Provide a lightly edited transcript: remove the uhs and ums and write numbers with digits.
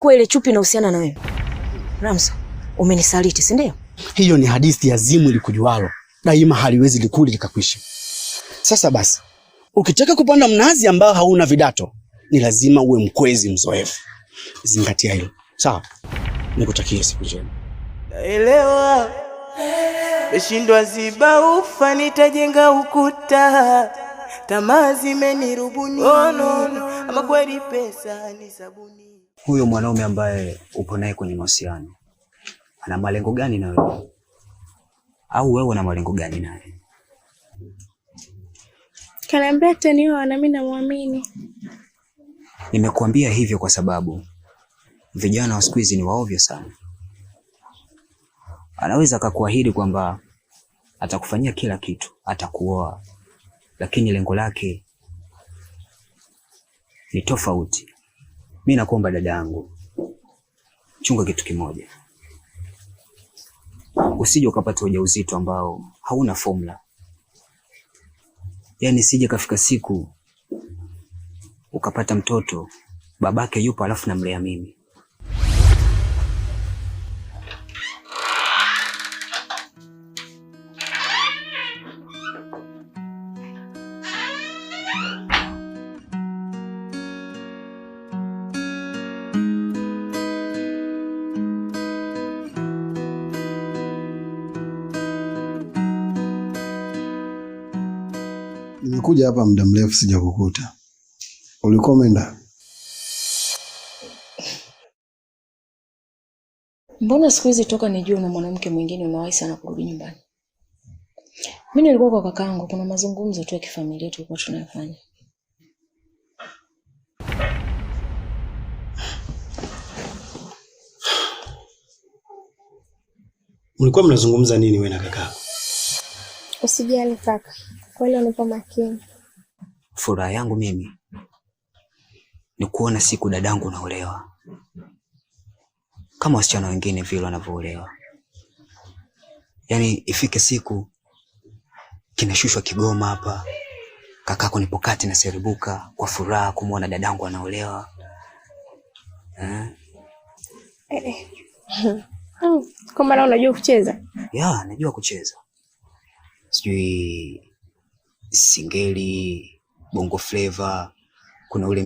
Kwa ile chupi inahusiana na wewe. Ramso, umenisaliti, si ndio? Hiyo ni hadithi ya zimu likujualo, daima haliwezi likuli likakwisha. Sasa basi, ukitaka kupanda mnazi ambao hauna vidato, ni lazima uwe mkwezi mzoefu. Zingatia hilo, sawa? Nikutakie siku njema. Naelewa meshindwa ziba ufa, nitajenga ukuta. Tamaa zimenirubuni, oh, no, no. Ama kweli pesa ni sabuni. Huyo mwanaume ambaye upo naye kwenye mahusiano ana malengo gani na wewe? Au wewe una malengo gani naye? Kaniambia atanioa na mimi namwamini. Nimekuambia hivyo kwa sababu vijana wa siku hizi ni waovyo sana. Anaweza akakuahidi kwamba atakufanyia kila kitu, atakuoa, lakini lengo lake ni tofauti. Mi nakuomba dada yangu, chunga kitu kimoja, usije ukapata ujauzito ambao hauna formula. Yaani sije kafika siku ukapata mtoto babake yupo alafu namlea mimi. Nimekuja hapa muda mrefu sijakukuta. Ulikuwa umeenda? Mbona siku hizi toka nijue una mwanamke mwingine unawahi sana kurudi nyumbani? Mimi nilikuwa kwa kakaangu, kuna mazungumzo tu ya kifamilia tulikuwa tunayafanya. Mlikuwa mnazungumza nini wewe na kakako? Usijali kaka, kweli unipo makini. Furaha yangu mimi ni kuona siku dadangu naolewa kama wasichana wengine vile wanavyoolewa. Yaani ifike siku kinashushwa Kigoma hapa, kakako nipo kati na seribuka kwa furaha kumwona dadangu anaolewa eh? Eh. Kwa maana unajua kucheza? Ya, najua kucheza, sijui singeli, bongo flava, kuna ule